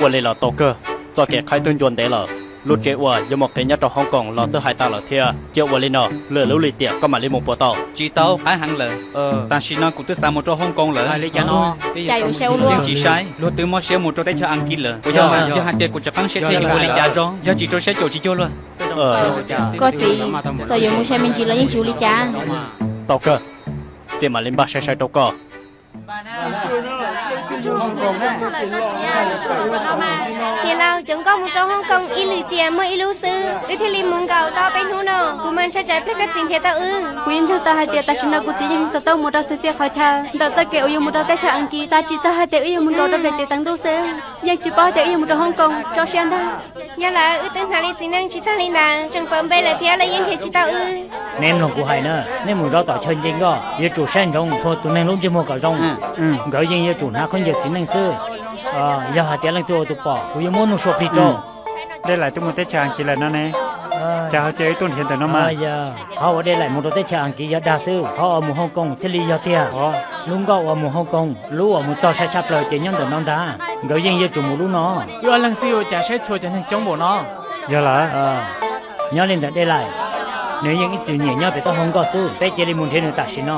Ua li los tau kawg, txoj kev qhaib twb ncua ntev lawm. Lub tsev uas yuav mus qhib nyob rau Hong Kong los twb hais tas lawm thiab. Cia ua li no, lwm lub lim tiam koj mam li mus puas tau? Tsis tau, qab heev lawm. Tam sim no kuv twb xav mus rau Hong Kong lawm. Cas yuav saib ua luaj? Yeej tsis saib, luag twb mob siab mus rau teb chaws Askiv lawm. Puas yog mas? Yog hais tias kuv tsis qeeb siab thiab yuav ua li cas zoo? Yog tsis rau siab caum tsis cuag luag. Koj txiv, txawm yuav mus sai me ntsis los yeej tsis ua li cas. Tau kawg, txiv mam li npaj sai sai rau koj. Niam laus, cov nkauj mus rau Hong Kong ib lwm tiam muaj ib lub xwb, wb thiaj li mus nkaus tau peb hnub no. Kuv mas ntshai tsam pliag koj txiv nrhiav tau wb. Kuv yeej nco tau hais tias tam sim no kuv txiv yeej xav tuaj mus rau txhua txhia qhov chaw ntawm txoj kev uas yuav mus rau teb chaws Askiv, tab tsis txog hais tias wb yuav mus nkaus rau pem tsev teev ntuj xwb. Yeej tsis paub hais tias wb yuav mus rau Hong Kong, tso siab ntag. Yog lawm, wb twb hnav li txiv neej tsis tag li ntawd, tseem pawv npe lawm thiab lawv yeej nrhiav tsis tau wb. Neb mloog kuv hais na, neb mus zov tom chaw nce nkoj yuav tsum saib ntsoov txhua tus neeg lub ntsej muag kom zoo. Nkawd yeej yuav tsum hnav khaub ncaws txiv neej xwb. Yog hais tias leej twg ua tus pom, kuv yuav muab nuj sua plig rau. Dej Laim twb mus teb chaws Askiv lawm no ne, cas ho cia wb tuaj nrhiav ntawm no mas? Qhov uas Dej Laim mus rau teb chaws Askiv yog dag xwb, qhov uas mus Hong Kong thiaj li yog tiag. Lub nkoj uas mus Hong Kong, lub uas mus txog sai tshaj plaws ces nyob ntawm no ntag. Nkawd yeej yuav tsum mus lub no. Wb ob leeg xwb ua cas saib txhua cov neeg coob npaum no? Yog lawm, nyob li ntawm Dej Laim, nws yeej ib txwm nyiam nyob pem taub hau nkoj xwb, peb cia li mus nrhiav nws tam sim no.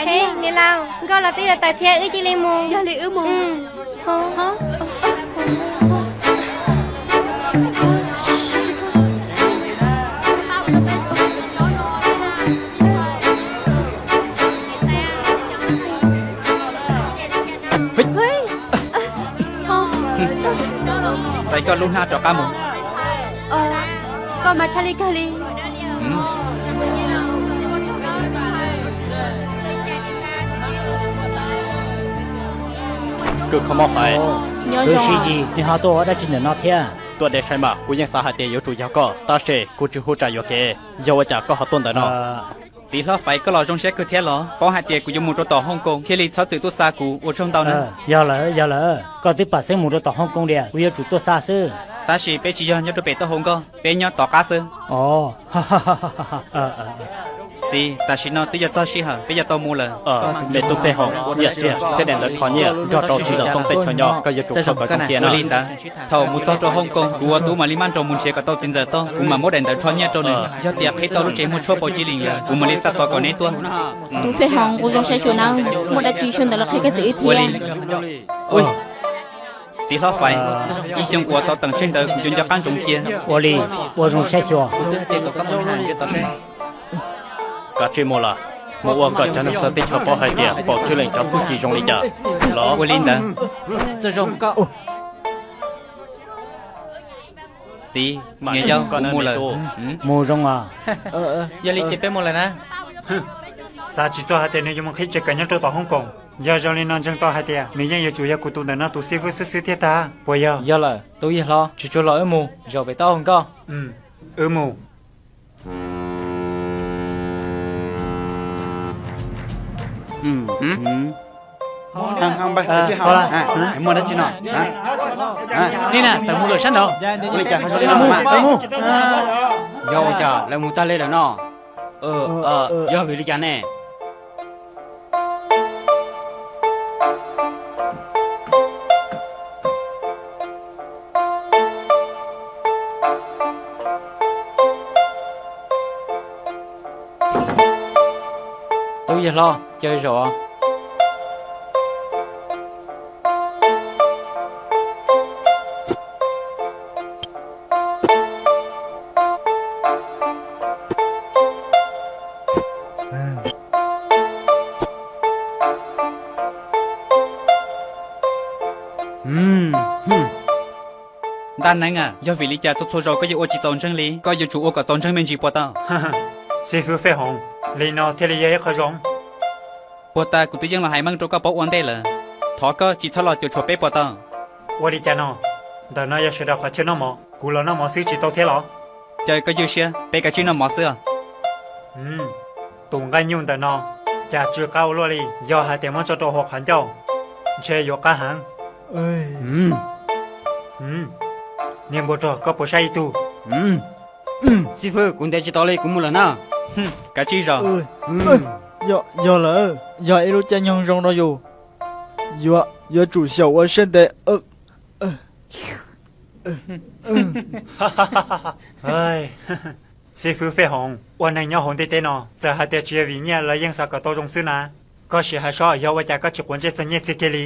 Niam laus, nkoj los twb yuav tawm thiab, wb cia li mus. Yog li wb mus. Ho, ho. Txais koj lub hnab rov qab mus. Koj mas tshaj li kawg li. Kws kho mob fais, kws Sib Yig, nws ho tuaj ua dab tsi ntawm no thiab? Tuaj de sai mas kuv yeej xav hais tias yuav tsum yog koj, tab sis kuv tsis hu tsam yuam kev, yog ua cas koj ho tuaj ntawm no? Txiv hlob Fais, koj los zoo siab kawg thiab los? Paub hais tias kuv yuav mus rau tom Hong Kong thiaj li txhob txwm tuaj xa kuv, ua tsaug ntau na. Yog lawm, yog lawm, koj twb pam xeeb mus rau tom Hong Kong tias kuv yuav tsum tuaj xa xwb. Tab sis peb tsis yog nyob rau pem taub hau nkoj, peb nyob tom qab xwb. Txiv, tam sim no twb yog txog sij hawm peb yuav tau mus lawm. Me tub Fej Hoom, nyiaj txiag thiab daim ntawv rho nyiaj nrog rau txiv ntxawm Tooj tej chaw nyob, koj yuav tsum kho kom zoo cia na. Ua li ntawd, thaum mus txog rau Hong Kong, kuv ua tub mam li maj nrog mus nrhiav kom tau txiv ntxawm Tooj, kuv mam muab daim ntawv rho nyiaj rau nws. Yog tias qhib tau lub tsev muag tshuaj Pau Ci Lim lawm, kuv mam li xa xov kom neb tuaj. Tub Fej Hoom, ua zoo saib xyuas nawb, muaj dab tsi sawv ntawm lawv qhia koj txiv wb thiab. Txiv hlob Fais, ib xyoo uas tau teem tseg ntawd kuv yuav nco qab ntsoov cia. Ua li, ua zoo saib xyuas. Kav tsij mus lawm, mus ua kom cov neeg txawv teb chaws paub hais tias Pau Ci Lim cov txuj ci zoo li cas los. Ua li ntawd. Txiv, niam yau, kuv mus lawm. Mus zoo os. Yog li ces peb mus lawm na. Xav tsis txog hais tias nws yuav mus qhib tsev kawm nyob rau tom Hong Kong. Yog zoo li no ntseeg tau hais tias nws yeej yuav tsum yog kuv tus ntawm no tus xib fwb xwb xwb thiab tag, puas yog? Yog lawm, tus yawg hlob, tsuag tsuag los wb mus zaum pem taub hau nkoj. Wb mus. Muaj dab tsi no? Li na, tawm mus lawm sab nraud. Mus, tawm mus. Yog ua cas lawv mus tag li lawm no? Yog vim li cas ne? Tub yawg hlob, caw zaum. Ntaj Neeb a, yog vim li cas txhua txhua zaus koj yuav ua tsis txaus ntseeg li? Koj yuav tsum ua kom txaus ntseeg me ntsis puas tau? Xib fwb Fej Hoov, li no thiaj li yog ib qho zoo. Puag ta kuv twb yeej los hais meej rau koj paub ua ntej lawm, thov koj tsis txhob los cuam tshuam peb puas tau? Ua li cas no? Ntawm no yog sawv daws qhov chaw noj mov, kuv los noj mov xwb tsis tau thiab los? Caw koj ywj siab, peb kav tsij noj mov xwb os. Tus nqaij nyuj ntawm no cas tsw qab ua luaj li, yog hais tias muab tso rau hauv qhov ncauj ntshe yuav qab heev. Niag npua rog, koj puas saib ib tug? Xib fwb, kuv ntes tsis tau li, kuv mus lawm na. Kav tsij zaum. Yog lawm, yog ib lub caij nyoog zoo rau yus, yuav tsum xyaum ua siab ntev. Xib fwb Fej Hoov, ua neeg nyob hauv ntiaj teb no txawm hais tias tsis yog vim nyiaj los yeej xav kom tau zoo xwb na. Koj sim hais seb yog ua cas koj tsis quav ntsej txog nyiaj txiag kiag li?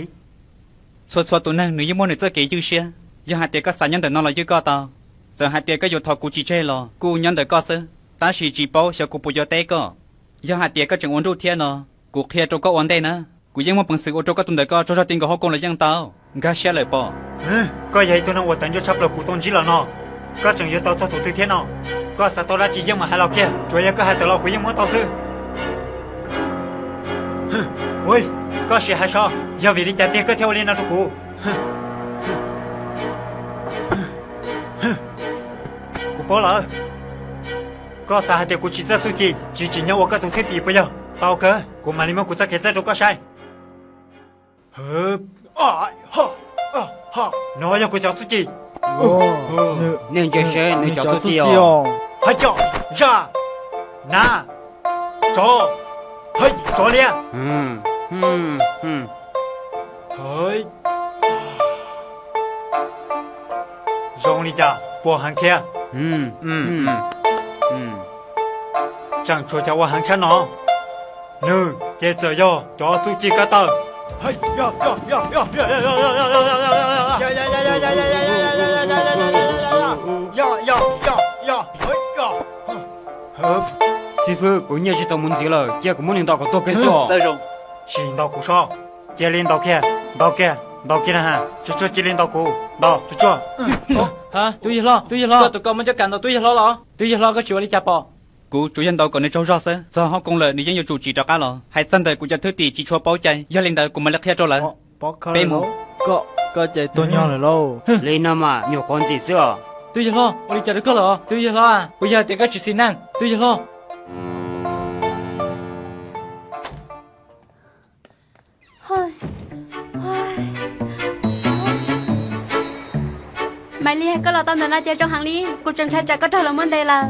Txhua txhua tus neeg nws yeej muaj nws txoj kev ywj siab. Yog hais tias koj xav nyob ntawm no los ywj koj tau. Txawm hais tias koj yuav thov kuv tsis tseg los kuj nyob ntawm koj xwb, tab sis tsis paub xyov kuv puas yuav teb koj. Yog hais tias koj tseem ua nruj thiab no, kuv qhia rau koj ua ntej na, kuv yeej muaj peev xwm ua rau koj tus ntawm koj tsaug zog ti nkaus hauv koob los yeej tau. Nkag siab lawm pob. Koj yog ib tug neeg uas tawv ncuab tshaj plaws kuv tau ntsib los no. Koj tseem yuav tau txog thaum twg thiab no? Koj xav tau dab tsi yeej mam hais los kiag, tsuav yog koj hais tawm los kuv yeej muab tau xwb. Koj sim hais seb yog vim li cas tiag koj thiaj ua li no rau kuv. Kuv paub lawm. Koj xav hais tias kuv tsis txawj txuj ci, tsis tsim nyog ua koj tus thwj tim puas yog? Tau kawg, kuv mam li muab kuv txoj kev txawj rau koj saib. No yog kuv cov txuj ci. Nej ntsia seb nws cov txuj ci os. Hais cov, zaj, nav, tsov, hais tsov liab. Zoo li cas puas heev thiab? Tseem tshuav cov uas heev tshaj no. Nws ces txawm yog cov txuj ci ko taw. Yog, yog, yog, yog, yog. Yog, yog, yog, yog. Yog, yog. Xib fwb, kuv nyiaj tsis tau mus ntxiv lawm, cia kuv muab nws ntaus kom tuag kiag xwb os. Tsis ntaus kuv seb, cia li ntaus kiag, ntaus kiag, ntaus kiag na ha, tsuag tsuag cia li ntaus kuv, ntaus tsuag tsuag. Tub yawg hlob, tub yawg hlob, koj tus koj muab coj kam ntaus tub yawg hlob los? Tub yawg hlob, koj tsis ua li cas pom? Kuv tsuas yog ntaus kom nws tsaug zog xwb, txog hauv koo lawm nws yeej yuav tsum tsim rov qab los. Hais txog ntawm kuv cov thwj tim tsis tshua paub cai, yog li ntawd kuv mam li qhia rau lawv. Peb mus. Koj ces tuag nyog lawm lauj. Li no mas nyuam qhuav ntxim xwb os. Tub yawg hlob, ua li cas rau koj lawm? Tub yawg hlob, puas yog tias koj tsis xis neej? Tub yawg hlob. Maiv Liag, koj los tau ntawm no ces zoo heev li, kuv tseem ntshai tsam koj raug lawv muab ntes lawm.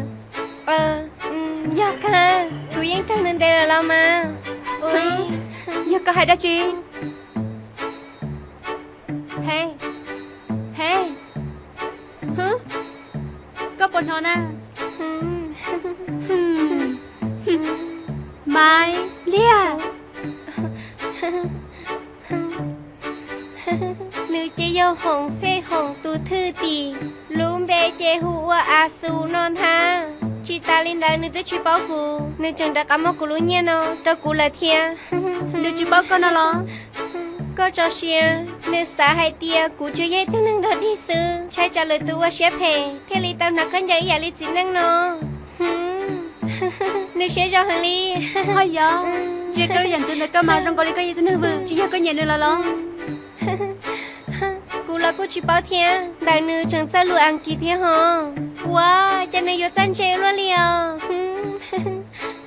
Yog kawg, kuv yeej raug nws ntes lawm los mas. Yog koj hais dab tsi? He, he, koj puas hnov na? Maiv Liag. Nws ces yog Hoom Fej Hoom tus thwj tim, lub npe ces hu ua A Xus no ntag. Tsis tas li ntawd nws twb tsis paub kuv, nws tseem rov qab muab kuv lub nyiaj no rau kuv lawm thiab. Nws tsis paub koj no los? Koj tso siab, nws xav hais tias kuv tsuas yog ib tug neeg dog dig xwb, ntshai tsam lwm tus ua siab phem thiaj li tau hnav khaub ncaws ib yam li txiv neej no. Nws siab zoo heev li. Ho yog, ntsia koj lub yam ntxwv ntawm koj mas zoo nkaus li koj yog ib tug neeg vwm, tsis yog koj nyiam nws lawm los? Kuv los kuj tsis paub thiab, ntawm nws tseem txawj lus Askiv thiab hos. Ua cas nws yuav txawj ntse luaj li os?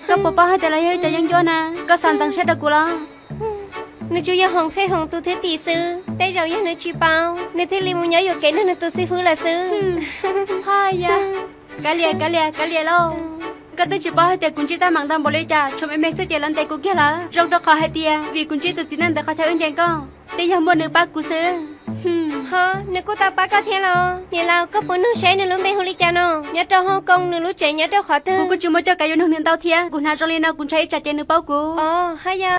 Koj puas paub hais tias lawv yog cov yeeb ncuab na? Koj xav ntxeev siab rau kuv los? Nws tsuas yog Hoom Fej Hoom tus thwj tim xwb, tej zaum yog nws tsis paub nws thiaj li mus nyob yuam kev nrog nws tus xib fwb lawm xwb. Ho yog, kav liam, kav liam, kav liam lauj. Koj twb tsis paub hais tias kuv ntsib teeb meem ntau npaum li cas, tshuav me me xwb ces lawv ntes kuv kiag lawm. Zoo rau qhov hais tias vim kuv ntsib tus txiv neej ntawm qhov chaw wb nce nkoj, twb yog muaj nws pab kuv xwb. Ho, nws kuj tau pab koj thiab los? Niam laus, koj puas nug seb nws lub npe hu li cas no? Nyob rau Hong Kong nws lub tsev nyob rau qhov twg? Kuv kuj tsis muaj cuab kav yuav nug nws ntau thiab, kuv hnav zoo li no kuv ntshai ib tsam ces nws paub kuv. Ho yog.